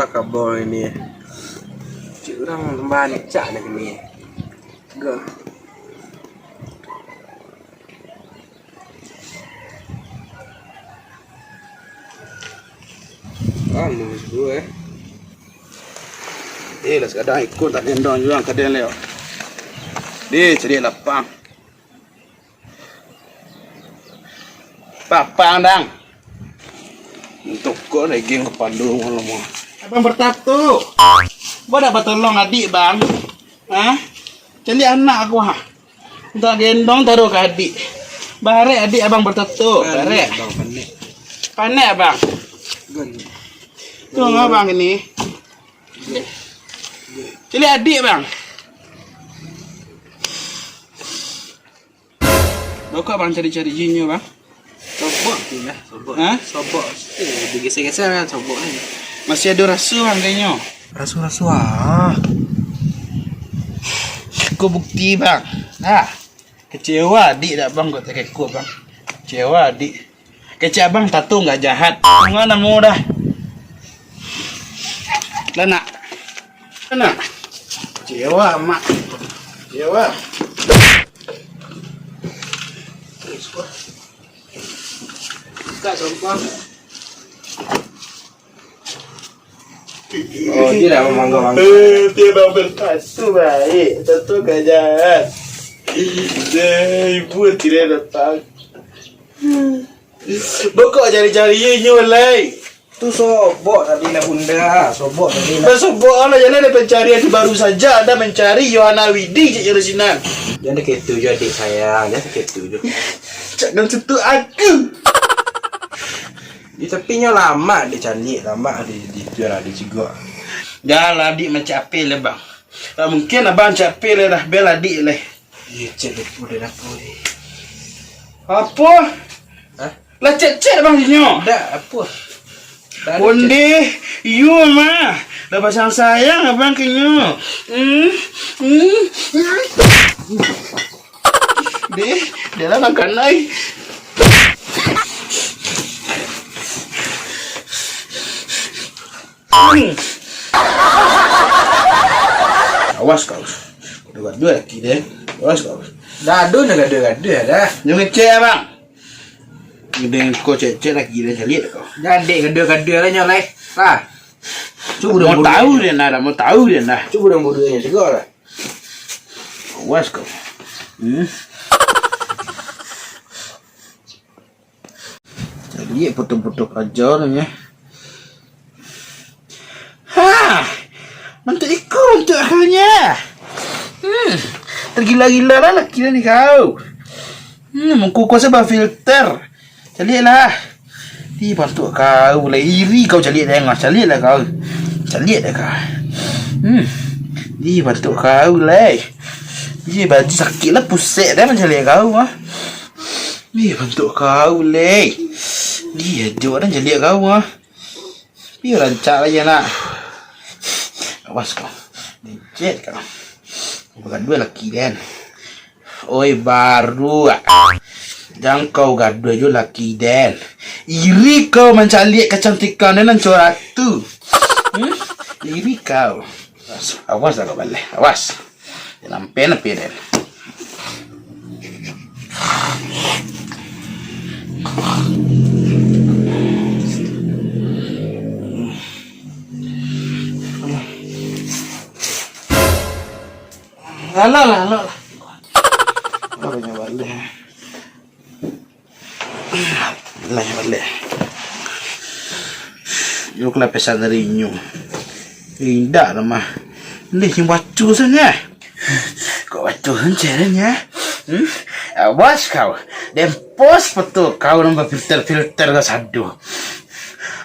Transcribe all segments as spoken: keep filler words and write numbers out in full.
Kabau ini. Cik urang tambah ancak dah kini. Go. Ah, lu tu, eh. Eh, lah sakadang ikut tak gendong juo ka den leh. Deh, cari lapang. Papang dang. Untuk ko daging kapalo malam. Abang bertato. Bo dak batolong adik, Bang? Ha? Caliak anak aku, ha. Mintak gendong taruh ka adik. Barek adik abang bertato. Barek. Abang panek. Panek, Bang. Gun. Tu abang ni. Caliak adik, Bang. Bokok abang cari-cari jinyo, Bang. Sobok tu lah, sobok. Ha? Sobok. Eh, digeser-geser kan sobok kan. Masih ado raso, Bang, kayaknyo. Raso-raso ah. Ko bukti, Bang. Nah, kecewa adik dak, Bang, kok takekok, Bang. Kecewa adik. Kecek abang tato nggak jahat. Bunga namo dah. Lah nak. Lah nak. Kecewa, Mak. Kecewa. Buka sampah. Oh, dia dah memanggang-manggang. Eh, dia bang bertato baik. Tato gak jahat. Eh, ibu tidak datang. Bokok cari-cari inyo lai. Tu sobok tadi nak bunda, sobok tadi nak. Basobok lah, jalan ada pencarian tu, baru saja anda mencari Yohana Widi cek jalan sinan. Jangan kayak itu je, adik sayang, jangan kayak itu je. Cak dan tutup aku. Di tapi nyo lamak dicaliak, lamak di, di tu lah, di cigok. Dah lah, adik mancak apel lah, bang. Tak mungkin abang mancak apel lah, dah bel adik lah. Iya, cek depo dah dapur ni. Apa? Hah? Lah cek-cek abang dinyo. Dak, apa? Dak ada. Ondeh, iyo mah. Dah pasang sayang abang ke nyo. Hmm, hmm, hmm. Deh, dia lah makan ai. Awas kau. Gaduah-gaduah laki deh. Awas kau. Gaduah nyo gaduah-gaduah dah. Nyo ngecek abang. Dengan kau cek-cek laki deh, caliak kau. Jadi gaduah-gaduah lah nyo lai. Lah. Cuba dong bodoh. Mau tahu dia nah, mau tahu dia nah. Cuba dong bodoh nyo juga lah. Awas kau. Hmm. Caliak putuh-putuh pajar ni. Ha! Bantuak iko, bantuak akalnyo. Hmm. Tergila-gila lah laki ni kau. Hmm, muko kau sabab filter. Caliak lah. Ih, bantuak kau lah. Iri kau caliak dengah. Caliak lah kau. Caliak dah kau. Hmm. Ih, bantuak kau lah. Ih, baju sakik lah pusek dah mancaliak kau ah. Ih, bantuak kau leh. Ih, ajo dah mancaliak kau ah. Iyo rancak lai nak. Awas kau. Licik kau. Kau gaduah laki den. Oi baru ah. Jan kau gaduah jo laki den. Iri kau mancaliak kacantikan den nan corak tu. Hmm? Iri kau. Awas lah kau baleh. Awas. Jan sampai nepi den. Alah lah, alah lah. Banyak baleh. Lah, baliak. Yo, kalapesan dari inyo. Indak lah mah. Ndeh, sing baco sajo. Kok baco sajo nyo? Hmm? Awas kau. Den pos foto kau nan bafilter-filter ka sado.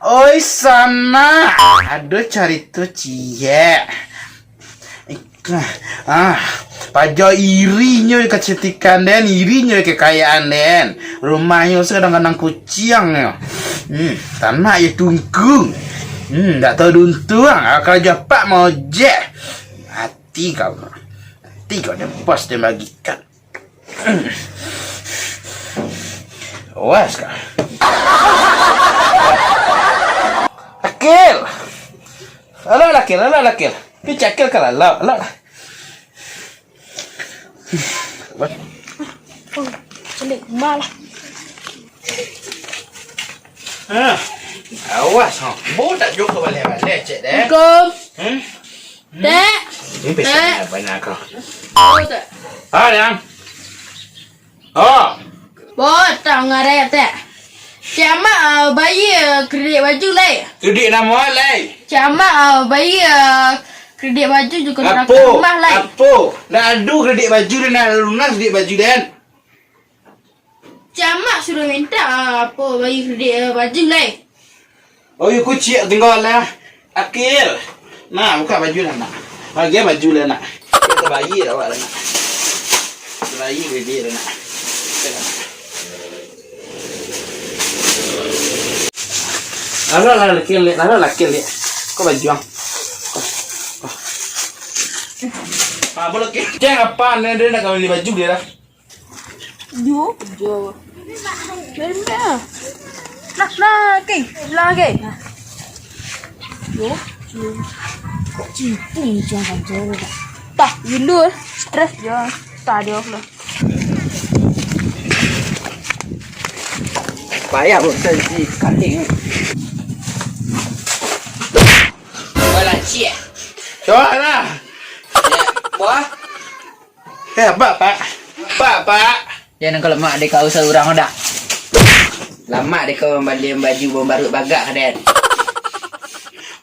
Oi, sanak. Ado carito ciek. Ah, paja irinyo kacantikan den, irinyo kekayaan den. Rumahnyo se kadang-kadang kuciang nyo. Hmm, tanak yo tungku. Hmm, dak tau diuntuang, ah, karajo apak maojek. Mati kau. Mati kau, den pos den bagikan. Awas kau. Akil. Alah lah, Kil, alah lah, Kil. Picak Kil ka lalok, alah lah. Oh, caliak rumah lah. Ha. Awas, ha. Bo tak juo ka baleh-baleh, cek deh. Assalamualaikum. Hmm? Tek. Ni pesa Tek. Banyak kau. Oh, Tek. Ha, Dang. Oh. Bo, tau ngarai, Tek. Cik Amak, ah, bayia, ah, kredit baju lai. Kredit namo lai? Cik Amak, ah, bayia, ah, kredit baju jo kontrakan rumah lai. Apo? Ndak ado kredit baju den, ndak lunas kredit baju den. Cik Amak suruah mintak, ah, apo, bayia kredit, ah, baju lai. Oh, iyo, kuciak tingga lah. Akil. Nah, buka baju lah, nak. Bagian baju lah, nak. Kita bayia awak lah, nak. Bayia kredit lah, nak. Lalu lah, Akil, lihat. Lalu lah, Akil, lihat. Kau baju, ang. Ah, boleh, Akil. Ceng, apa? Ni dia nak kau beli baju dia lah. Jo, jo. Dari mana? Nah, nah, King. Bilang, King. Nah. Jo, jo. Kok cincin jo kan jo. Tah, dulu. Stres jo. Tah, dia lah. Payah buat tadi kaling. Bola ciek. Cuba lah. Ya, buah. Eh, apa, Pak? Apa, Pak? Jan kalau mak dek kau saurang dak. Lamak dek kau mambali baju baru bagak ka den.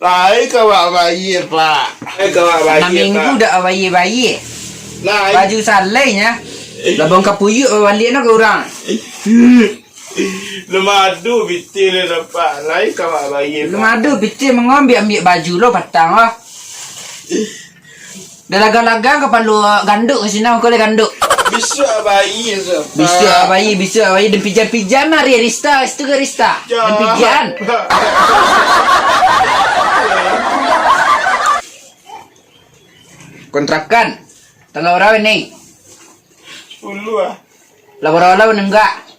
Lai ka awak bayia, Pak. Lai ka awak bayia, Pak. Anam minggu dak bayia-bayia. Lai. Baju salai nya. Eh. Labang kapuyuk baliak no ka urang. Eh. Lun ado pitih lai, Pak. Lai ka awak bayia, Pak. Lun ado pitih mangambiak-ambiak baju lo patang lo. Eh. Dah lagang-lagang kapalo ganduk ka sinan, kau lai ganduk. Bisuak bayi, Pak. Bisuak bayi, bisuak bayi, den pijan-pijan mari Rista, situ ka Rista. Den pijan. Kontrakan. Tanggal bara ni? Sepuluh ah. Lah bara-bara nenggak.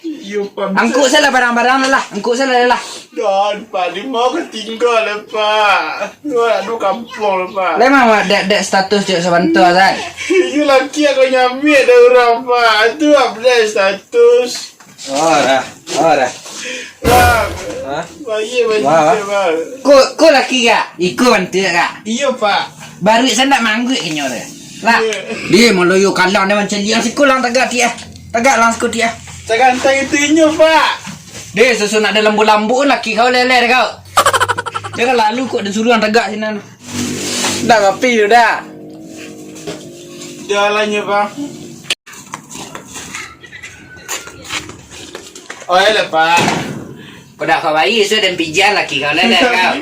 Iyo, Pak. Angkuk salah barang-barang lah. Angkuk salah lah. Dan, Pak, di ma ka tingga lah, Pak? Di ma nak ado kampuang lah, Pak? Lah, memang dek, dek status cek sabanta, kan? Iyo, laki aku nyamik dah urang, Pak. Tu update status. Oh, dah. Oh, dah. Bang. Hah? Bayia, bayia, Bang. Ko, ko laki gak? Iko bantuak gak? Iyo, Pak. Baru sandak mangguik kenyo tu. Lah. Iyo. Dia maloyo kalang dia mancaliang siko lang tagak tiah. Tagak lang siko tiah. Tagak antah itu inyo, Pak. Deh, susun nak ada lambu-lambu laki kau lele kau. Jangan lalu kok disuruh tagak sinan. Dah ngapi tu dah. Jalannya, Bang. Oh, ya lah, Pak. Kau dah kau bayi, so, dan pijan laki kau, dah, dah, kau.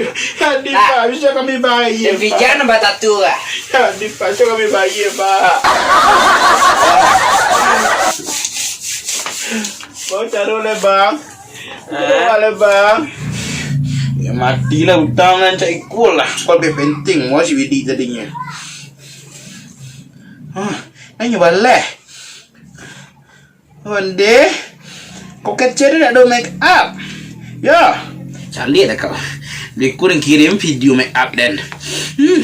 Jadi, Pak, bisa kami bayia, Pak. Dan pijan nambah tatu lah. Jadi, Pak, so kami bayia, Pak. Mau cari oleh, Bang. Hah? Oleh, Bang. Ya, matilah utang nan cak ikul lah. Kau lebih penting, mau si Widi tadinya. Hah, nanya baleh. Onde, kau kecil tu nak do make up? Yo. Caliak dah kau. Beko den kirim video make up den. Hmm.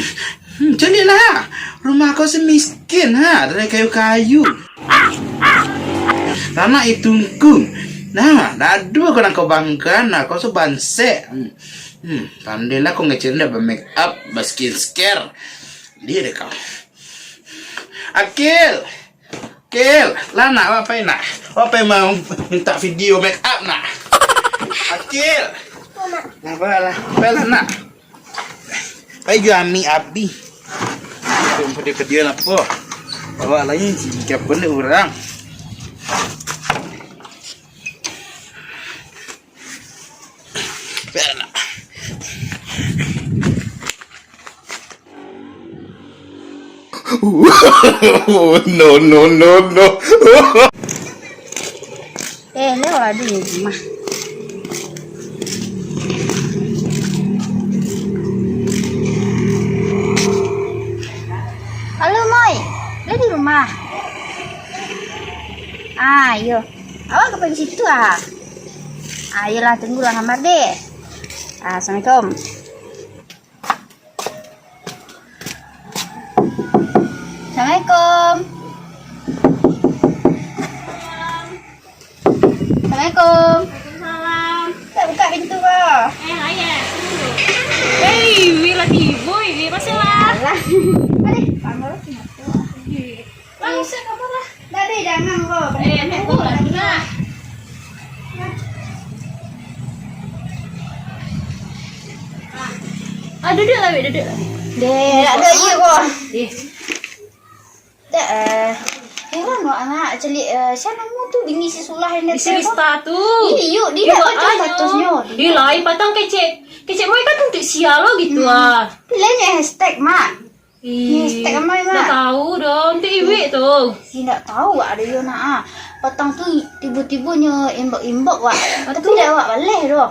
Hmm, caliak lah. Rumah kau semiskin ha, dari kayu-kayu. Tanah itu tungkung. Nah, dadu kau nak kau bangga, nah kau sebansek. Hmm. Hmm, pandai lah kau ngecil dah bermake up, berskincare. Dia deh kau. Akil. Kil, lah nak, apo nak? Apo mau minta video make up nak? Akil. Lah, apo lah? Apo lah nak? Pai juo amik abi. Tumpu di video apo? Awak lagi tiga puluh orang. Apo nak? No, no, no, no. Eh, lo ado di rumah. Halo, Moy. Lo di rumah? Ah, iyo. Awak ka pai situ ah? Ah, iyolah, tunggulah kamar deh. Ah, assalamualaikum. Assalamualaikum. Waalaikumsalam. Buka, buka pintu ko. Eh, ayah, tunggu. Hei, Wi lagi, boy, Wi, masuklah. Alah. Mari, bangun. Langsung kamar lah. Tadi jangan ko. Eh, nak buka lah. Ah, duduk lah, Wi, duduk lah. Deh, ada iya ko. Deh. Dak, eh, heran wak anak, caliak, eh, sia namo tu bini si Sulah ini. Bisi Rista tu. Iyo, dia dak baca statusnyo. Ih, lain patang kecek. Kecek Moi kan untuk sia lo gitu ah. Pilihannya hashtag, Mak. Ih, hashtag Moi, Mak. Dak tahu doh, untuk iwik tu. Ih, dak tahu wak ado yo nak ah. Patang tu tibo-tibo nyo inbox-inbox wak. Tapi dak wak baleh doh.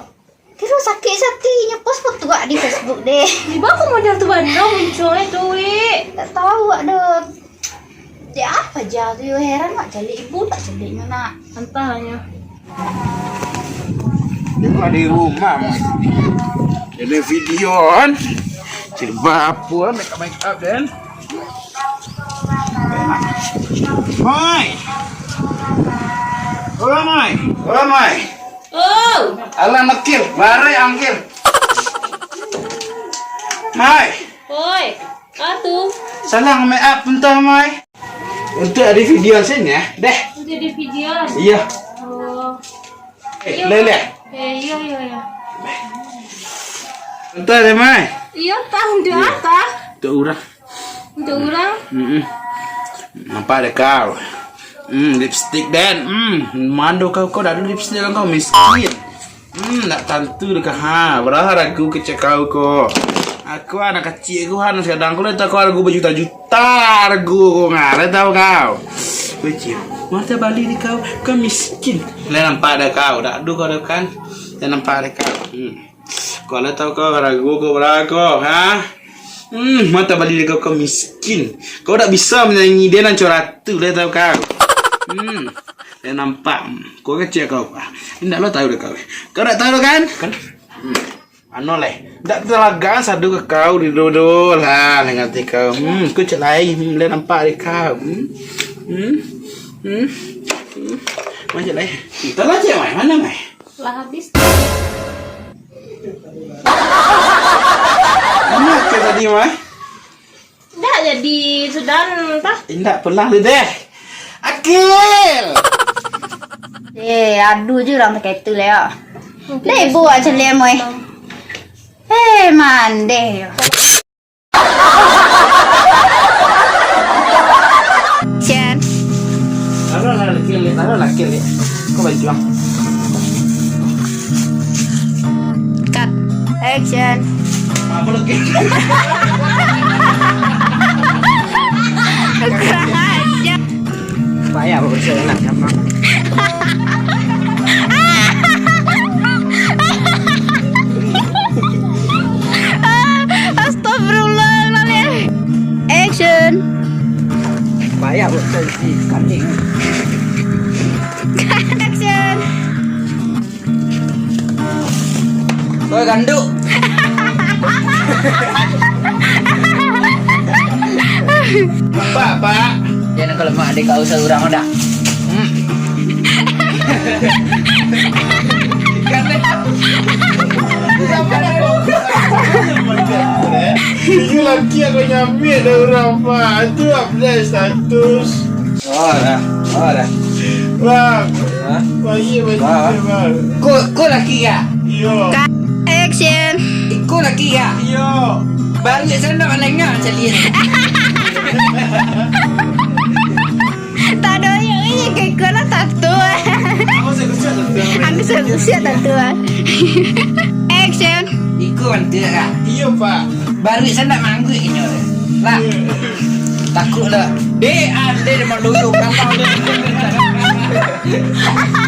Kiro sakik ati nyo post foto wak di Facebook deh. Ibo ko model tu bana muncuang tu, Wik. Tak tahu wak doh. Dek apa ja tu yo, heran wak caliak ibu tak caliaknyo nak. Antahlah nyo. Dia kok ada di rumah, Mai. Ada video kan. Coba apa make up, make up dan. Mai. Oi, Mai. Oi, Mai. Oh. Alah, makil, barek angkil. Mai. Oi, apa tu? Salang make up entah, Mai. Untuk ada video sini ya, deh. Untuk ada video? Iya. Oh. Eh, leh, leh. Eh, iya, iya, iya. Entah deh, Mai. Iya, entah untuk apa? Untuk urang. Untuk urang? Mm-mm. Nampak deh kau. Hmm, lipstick den. Hmm, mando kau, kau dak ado lipstick dalam kau, miskin. Hmm, dak tantu deh kau. Ha, bara harago kecek kau ko. Aku anak kecik ko, han, kadang ko lah tau kau harago bajuta-juta harago ko, ngareh tau kau. Kecik. Mata bali deh kau, kau miskin. Lah nampak deh kau, dak ado kau deh kan. Lah nampak deh kau. Hmm. Kau lah tau kau harago ko bara ko, ha? Hmm, mata bali dek kau, kau miskin. Kau dak bisa manyanyi dia nan corah tu, lah tau kau. Hmm, dah nampak. Hmm, kau kecek kau. Ah, indak lo tau dek kau. Kau dak tau kan? Kan? Hmm. Ano leh. Dak talaga sado ke kau di dodo lah, lah ngerti kau. Hmm, kau cek lai. Hmm, lah nampak dek kau. Hmm. Hmm. Hmm. Hmm. Macam lai. Kita lah cek mai. Mana mai? Lah habis. Mana ke tadi, Mai? Dah jadi sudah entah. Indak pulang tu deh. Akil! Eh, adu je urang takah tu lah, ya. Dah ibu awak caliak, Moi. Eh, mandeh yo. Action. Taruh lah laki lihat, taruh laki lihat. Kau baju ah. Cut. Action. Apa lagi? Kurang ajar. Payah buat saya nak gampang. Astagfirullahaladzim. Action. Payah buat saya si kambing. Action. Oi, ganduk. Pak, Pak. Jangan kalau mak dek kau seorang dah. Hmm. Iyo laki aku nyamik dah urang, Pak. Tu update status. Oh, dah. Oh, dah. Bang. Hah? Bang, iya, bang. Bang. Ko, ko laki ya? Iyo. Action. Ko laki ya? Iyo. Baru saya nak lengah calian. Tak ada yang ini ke ko lah tato. Aku saya kusiak tato. Aku saya kusiak tato. Action. Iko antik lah. Iyo, Pak. Baru sandak mangguik inyo. Lah. Takut lah. Dek, ah, dek dia manduyung kapal dia.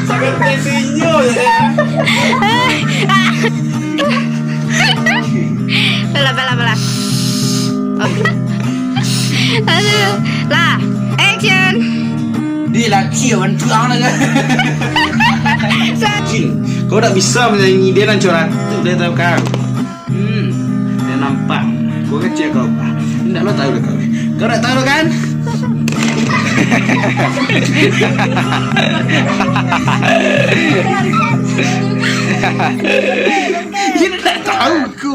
Sangat tensinyo je, ya. Bala, bala, bala. Oh. Aduh. Lah, action. Dia laki orang tuang lah kan. Jin, kau tak bisa menyanyi dia dan corak tu, dia tahu kau. Hmm, dia nampak. Kau kecil kau. Indak lo tahu dah kau. Kau tak tahu kan? Dia tak tahu ku.